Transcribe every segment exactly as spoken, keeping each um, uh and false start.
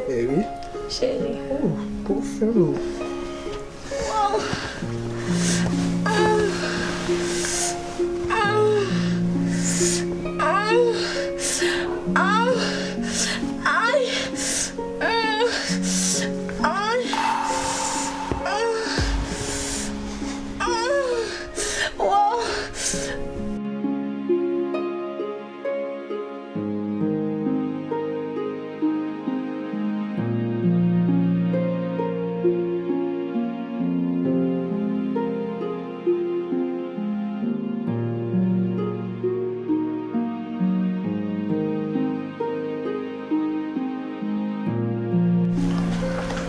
Baby. Cheri. Oh, pou fè lou.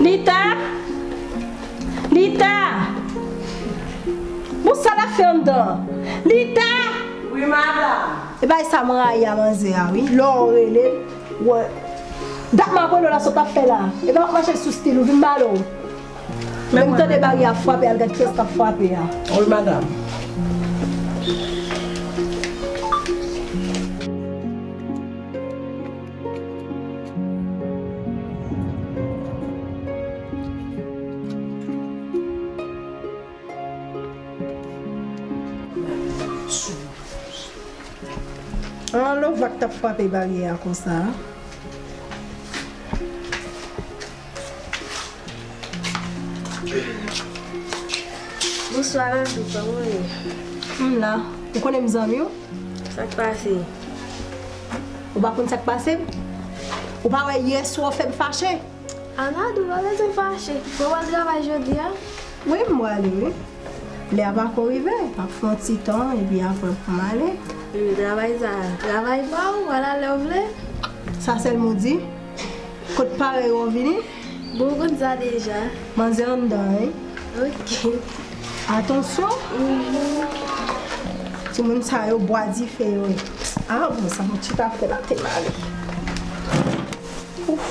Lita! Lita! Bon, sa l ap fè anndan an? Lita! Wi, madanm. E bagay sa m rayi a manzè a, wi. Lè w rele l, wè. Dat m ap rele w la, sa w t ap fè la? E pa w ap mache sou stil ou, vin m pale w. Men m tande baryè a frape, al gad kiyès k ap frape a. Wi, madanm. An, Lova k t ap frape baryè a konsa. Bonswa, Landou, kòman w ye? M la. Ou konnen m zanmi w? Sa k pase? Ou pa konn sa k pase m? Ou pa wè yè swa w fè m fache? Anadou, pa bezwen fache. Bon, w al travay jodi a? Wi, m prale, wi. Lè a pako rive, m ap fè yon ti tan, epi apre pou m ale. Epi travay sa, travay pa w, w al alè w vle. Sa sèlman w di? Kot parèy w vini? Bon, w konn sa deja. Manzè anndan, wi. Ok. Atansyon. Mhm. Timoun sa yo bwa dife yo ye. Ah, bon, sa m chita fè la te male. Ouf.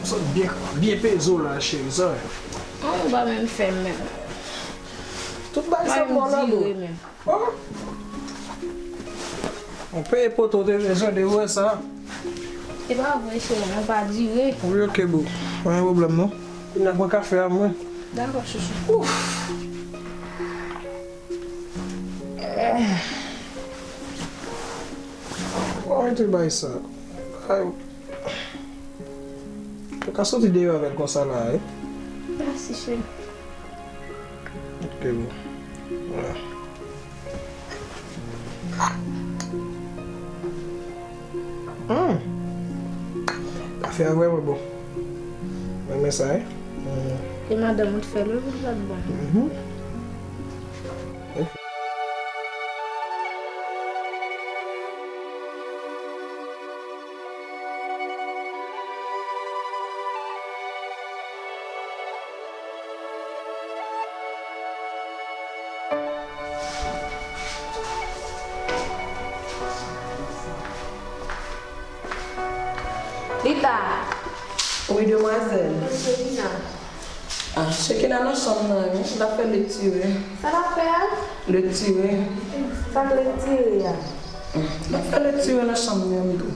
Sa byen, byen peze w la, cheri, sa. Mwen pa menm fè menm. Tout bagay sa bon la, bro. Oh. Mwen peye poto te bezwen de wè sa. Se pa vre, cheri, mwen pa dire. Wi, ok, bro. Pa gen pwoblèm, non. Kounye a mwen ka fè a mwen. Dakò, chouchou. Ouf. Mwen te bay sa. Ay. Ou ka soti deyò avè l konsa la, wi. Mèsi, cheri. Ok, bon. Vwala. Hmm. Kafe a vrèman bon. Mwen renmen sa, wi. Hmm. E madanm ou t fè l, wi, pou l t ap bon. Mhm. Lita! Wi, demwazèl. Angelina. Ah, Shekina nan chanm nan, wi. L ap fè lekti, wi. Sa l ap fè a? Lekti, wi. Sa k lekti a? L ap fè lekti nan chanm nan, m di w.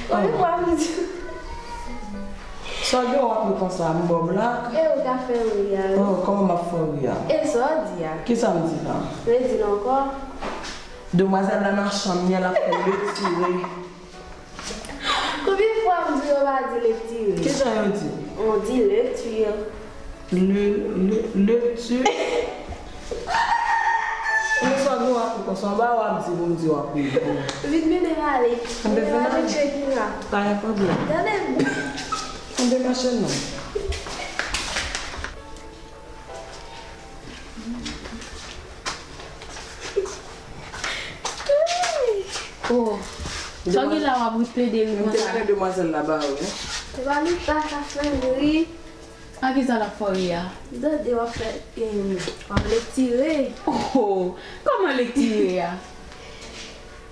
Ou li pran m di. Sa w gen w ap ri konsa, m ba w blak? E ou ka fè ri a, wi. Oh, kòman m ap fè w ri a? E sa w di a? Kisa m di la? Redi l ankò. Demwazèl la nan chanm li a, l ap fè lekti. Konbyen fwa m di yo pa di lekti? Kijan yo di? On di lekti. Le, le, lekti. Mwen sa nou ap konsa, ba w ap di pou m di w ap ri. Vin mennen m ale. Anbe vin ale. Chekina. Pa gen pwoblèm. Gade m. Anbe mache non. Oh. Sa w gen la w ap ri plede ri konsa? M te mande demwazèl la ba ou, wi. Epa li pa ka fè m ri. A kisa l ap fè w ri a? M tande w ap fè, em, w ap lektire. Oh, kòman lektire a?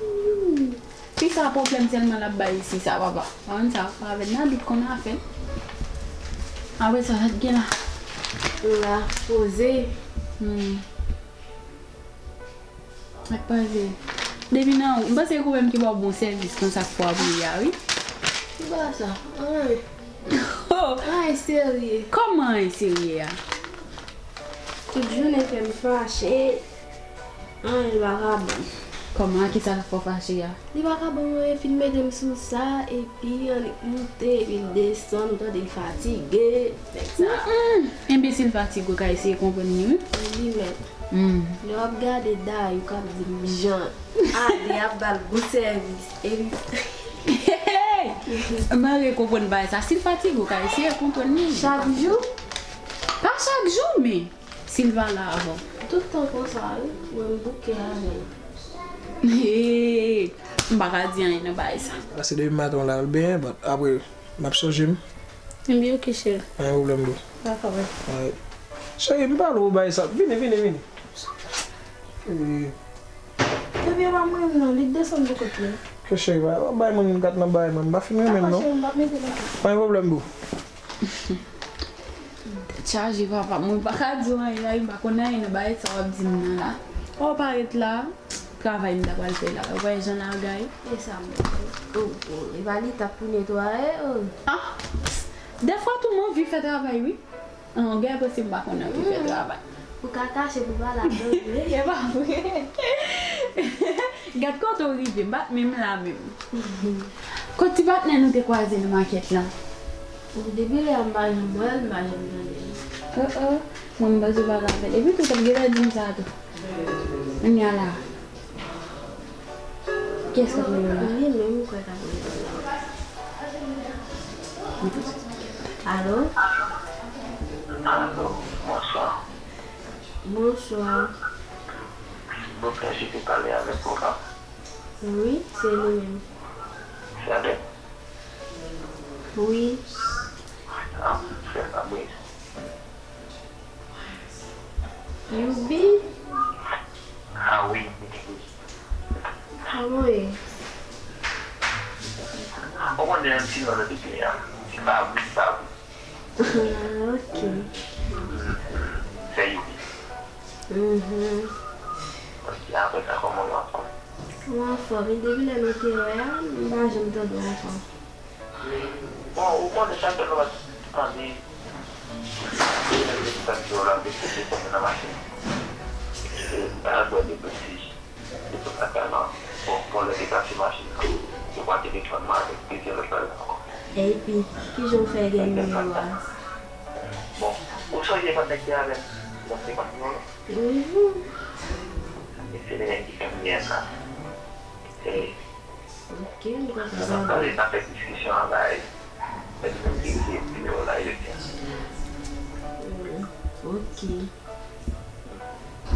Hmm. Fi sa pwoblèm sèlman l ap bay isi sa, papa. Pa konn sa, pa avè n, Nadou t konn afè l. Apre sa, sa t gen la? La, poze. Hmm. Mèt pale. Depi nan ou, m panse se ou menm ki ba w bon sèvis konsa k fè w ap ri a, wi. Ki bagay sa? Anyen. Oh! Anyen serye. Kòman anyen serye a? Tout jounen fè m fache. Anyen li pa ka ban m. Kòman? Kisa l fè w fache a? Li pa ka ban m anyen, fin mete m sou sa, epi annik moute, epi l desann, ou tande l fatige, nèg sa. Mm, mm. Enben, si l fatige, w ka eseye konprann li, wi. Li menm. Mm. Lè w ap gade Dayou k ap di m jan Ade ap ba l bon sèvis, epi Hey! Mare konprann bagay sa. Si l fatige, w ka eseye konprann li. Chak jou? Pa chak jou, men si l pa la avè w. Tout tan konsa, wi. Mwen m bouke avè l. Hey! M pa ka di anyen nan bagay sa. Paske depi maten w la, l benyen, but apre, m ap sonje m. Ebyen, ok, cheri. Pa gen pwoblèm, boo. Dakò, boo. Alright. Cheri, m pale w bagay sa. Vini, vini, vini. Cheri. Ebyen, pa mwen, non, li desann pou kont li. Ke cheri, pa, pa bay moun kat nan bay mwen. M pa fin renmen l, non. Dakò, cheri, m p ap mete nan kè. Pa gen pwoblèm, boo. Tèt chaje, papa. Mwen pa ka di w anyen la, m pa konn anyen nan bagay sa w ap di m nan la. Ou parèt la. Travay m ta pral fè la. Ou wè jan lagay. E sa m wè. Oh, oh, e pa li t ap pou netwaye, oh. Ah! Dèfwa tou m anvi fè travay, wi. An, gen posib m pa konn anvi fè travay. Ou ka kache pou pa ladan vre. E pa vre. Gad kote w rive, m pa t menm la menm. Kot ti patnè nou te kwaze nan makèt la? Depi lè a m pa janm wè l, m pa janm tande l. Oh, oh. Mwen m panse w pa ka fè l. Epi tou, t ap genlè di m sa tou. Kounye a la. Kiyès k ap rele la? Li menm m kwè k ap rele la. Alo? Alo, bonswa. Bonswa. Silvouplè, si te pale avèk Laurent? Wi, se li menm. Se avèk? Wi. Ah, se Fabrice. Youbi? Ah wi, wi, wi. Kòman w ye? Ou konnen yon ti non nan depi a. Se pa vre, se pa vre. Ah, ok. Se Youbi. Mhm. Ok, apre sa, kòman w ye ankò? Mwen anfòm, e depi lè nou te wè a, m pa janm tande w ankò. Bon, ou konnen chak lè nou pa tande, se menm mesaj yo la, mesaj yo nan machin. E, pa dwe de prestij. Se pou sa, bon, bon, lè te pase machin nan, yo pran telefòn mwen avèk plizyè lòt bagay ankò. Epi, kijan w fè gen nimewo a? Bon, ou sonje pandan ki avè m, nan se pa nimewo la? Mhm. E se li menm ki fè m gen sa. E Ok, m konprann. N ap pale, n ap fè diskisyon an bay. Mèt mwen ki rete nimewo la, yo di. Hmm, ok.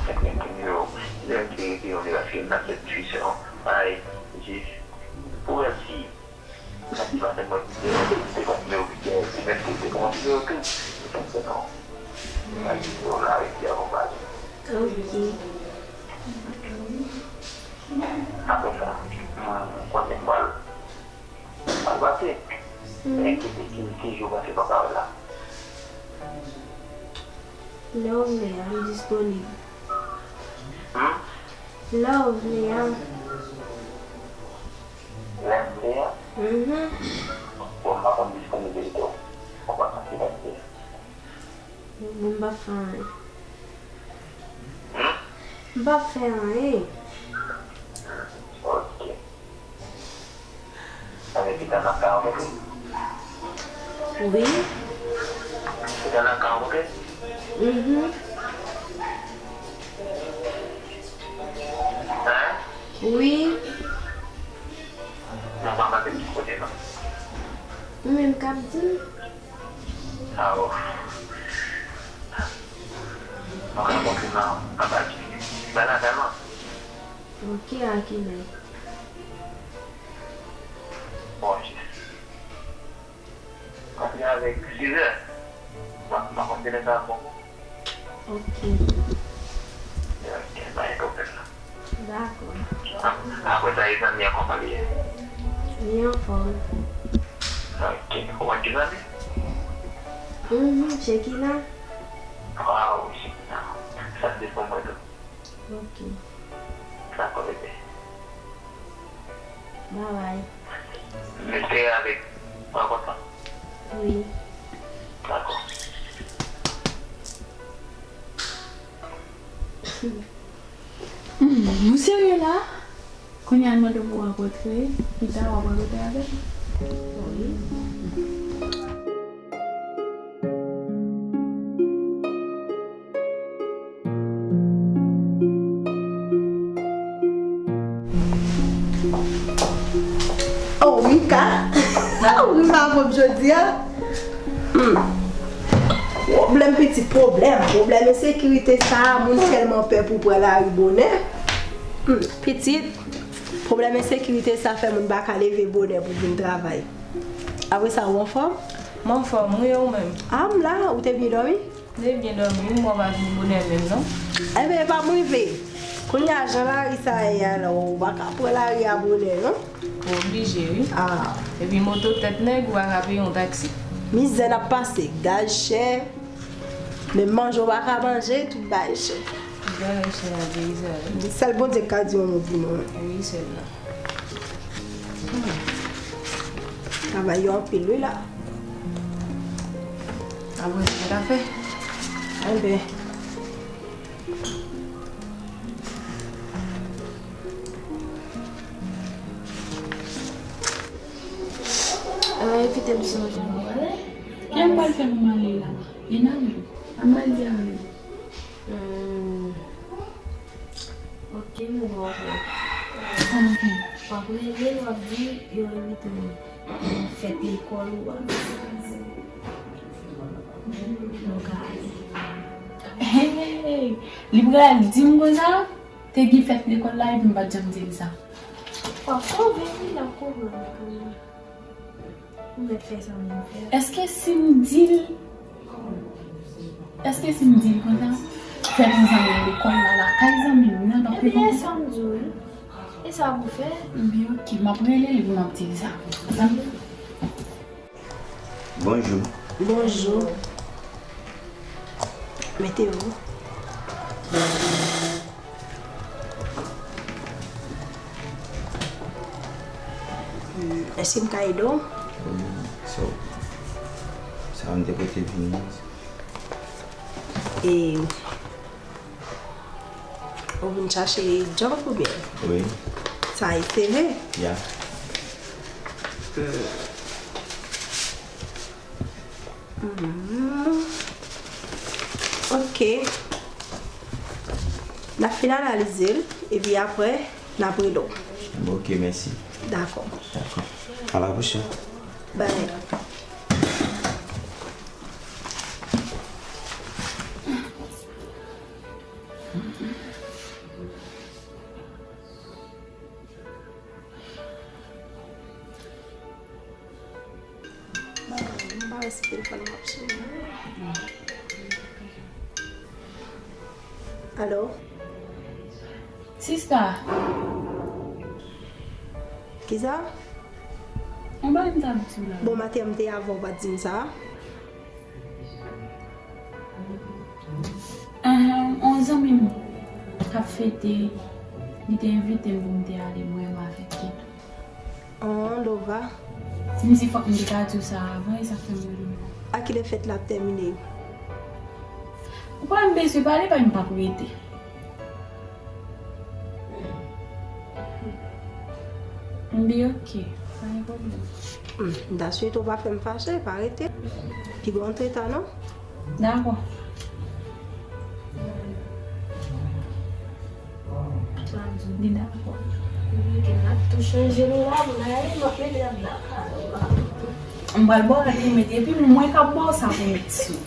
Mèt mwen ki nimewo, mèt mwen ki rete yon nimewo, paske n ap fè diskisyon an bay, jis pou wè si, sa ki maten mwen ki te, se pa nimewo ki gen, se mèt ki te pran nimewo tou. Se sa k fè non. Bay nimewo la, epi akonpaye. Ok. Apre sa, m konnen m pral, pral pase. Men ki, ki, ki jou w panse m ap la? Lè w vle a, m disponib. Hmm? Lè w vle a. Lè m vle a? Mhm. Bon, m pa konn disponibilite w. Ou pa konn ki lè m vle a. Bon, m p ap fè anyen. Hmm? M p ap fè anyen. Ok. Sa vle di pita n ap ka rankontre? Wi. Pita n ap ka rankontre? Mhm. Hein? Wi. Non, pa mande m ki kote non. Ou menm k ap di m? Awo. Nou ka kontinye anba ti. Bay la tèlman. Ok, a kilè? Bon, jis. Kontinye avèk sizè. Mwen, mwen kontinye sa bon. Ok. Ok, pa gen pwoblèm non. Dakò. Apre sa, e zanmi an kòman li ye? Li anfòm. Ok. Ou konn ki zanmi? Mhm, Shekina. Ah wi, Shekina. Sa se pou mwen tou. Ok. Dakò, bebe. Babay. Mete avèk rankont lan. Wi. Dakò. Hmm, ou serye la? Kounye a l mande pou w rankontre, pita w ap rankontre avè l? Wi. Oh, Mika! Ou rive avè m jodi a? Hmm. Pwoblèm, pitit, pwoblèm. Pwoblèm ensekirite sa a, moun tèlman pè pou pran lari bonè. Hmm. Pitit, pwoblèm ensekirite sa fè moun pa ka leve bonè pou vin travay. Apre sa, ou anfòm? Mwen anfòm, wi, ou menm? A, m la, ou te byen dòmi? M te byen dòmi, wi, m wè w pa vin bonè menm, non. Enben, e pa m rive. Kounye a, jan lari sa a ye a la, ou pa ka pran lari a bonè, non. Ou oblije, wi. A. Epi moto tèt nèg, ou pa ka peye yon taksi. Mizè n ap pase, gaz chè, menm manje w pa ka manje, tout bagay chè. Tout bagay chè la, Deiza, wi. Sèl Bondye k ka di yon mo pou nou. Wi, sèl la. Travay yo anpil wi la. Apre sa, sa fè? Enben. Ay, kite m sonje mwen ale. Kiyès m pral fè pou m ale la? Lina menm. An m al di a menm. Hmm. Ok, m wè w. Kòman fè? W ap rele l, w ap di yo envite w nan fèt lekòl ou a. Nou ka ale. Hey! Li pral di m konsa? Te gen fèt lekòl la epi m pa t janm di l sa. W ap sove wi, l ap konprann kanmenm. Ou mèt fè sa w vle fè. Èske si m di l, èske si m di l konsa, fè nou zanmi lekòl la, lakay zanmi m nan, l ap reponn konsa? Ebyen, e sa m di w wi. E sa pou fè. Ebyen, ok, m ap rele li pou m ap di l sa. Bonjou. Bonjou. Mete w. Hmm, èske m ka ede w? Wi, so, sa m te pote vini. E, ou vin chache junk oubyen? Wi. Sa e seve? Ya. Hmm. Mhm. Ok. N ap fin analize l, epi apre, n ap rele w. Ok, mèsi. Dakò. Dakò. A la pwochèn. Bye. Mwen pa wè si telefòn nan ap sone. Alo? Sista. Kisa? Yon bagay m t ap di w la. Bon, maten an m te avè w, ou pa t di m sa. Ahan, yon zanmi m k ap fete, li te envite m pou m te ale, mwen menm avèk li. Oh, Lova. M di fòk m te ka di w sa avan, e sa k fè m rele w. A kilè fèt la ap tèmine? Ou pa menm bezwen pale, pa m p ap rete. M di ok, pa gen pwoblèm. Hmm, m ta swete w pa fè m fache, pa rete. Pi bon antre ta non. Dakò. Li dakò. M pral ba w rad li mete, epi mwen k ap ba w sa pou mete sou.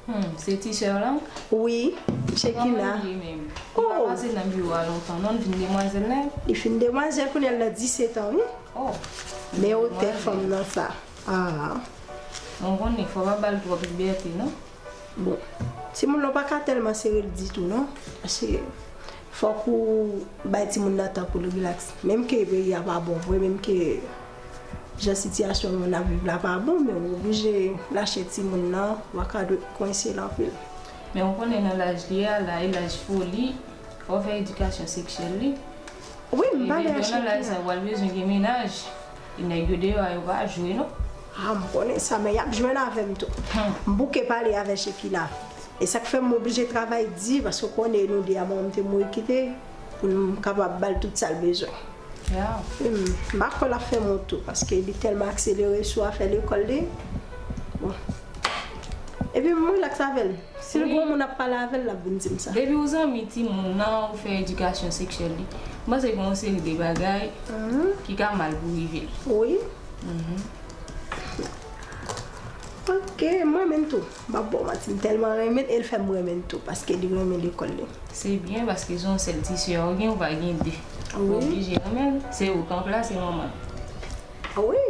Hmm, se ti sè w lan? Wi, Shekina. Kòman l ye menm? Li pa pase nan biwo a lontan non, li fin demwazèl nèt. Li fin demwazèl, kounye a l nan disèt an, wi. Oh. Men otè fanm nan sa. Ah. Bon, konnen, fò pa ba l twòp libète, non? Bon, timoun nan w pa ka tèlman sere l ditou, non. Paske fòk ou bay timoun nan tan pou l rilaks. Menm ke peyi a pa bon vre, menm ke jan sitiyasyon nou n ap viv la pa bon, men ou oblije lache timoun nan, ou pa ka dwe kwense l anpil. Men ou konnen nan laj li a la, e laj foli, fò w fè edikasyon seksyèl li. Wi, m pale Epi ak nan laj Chekila. Sa, w al bezwen gen mennaj. E nèg yo deyò a, yo pa jwe non. Ah, m konnen sa, men y ap jwenn avè m tou. M bouke pale avè Chekila. E sa k fè m oblije travay di, paske w konnen nou de a, mwen m te mouri kite pou m kapab ba l tout sa l bezwen. Yeah. M pa kwè l ap fè m wont tou, paske li tèlman akselere sou afè lekòl li. Bon. Epi m rilaks avè l. Si l gen moun ap pale avè l, l ap vin di m sa. Depi ou zanmi timoun nan, ou fè edikasyon seksyèl li, m panse gen yon seri de bagay ki ka mal pou rive l. Wi. Ok, m renmen l tou. M ap ba w manti, m tèlman renmen l, e l fè m renmen l tou, paske li renmen lekòl li. Se byen, paske se yon sèl ti sè ou gen, ou pa gen de. Ou Wi. Oblije renmen l. Se ou k ranplase manman l. Wi,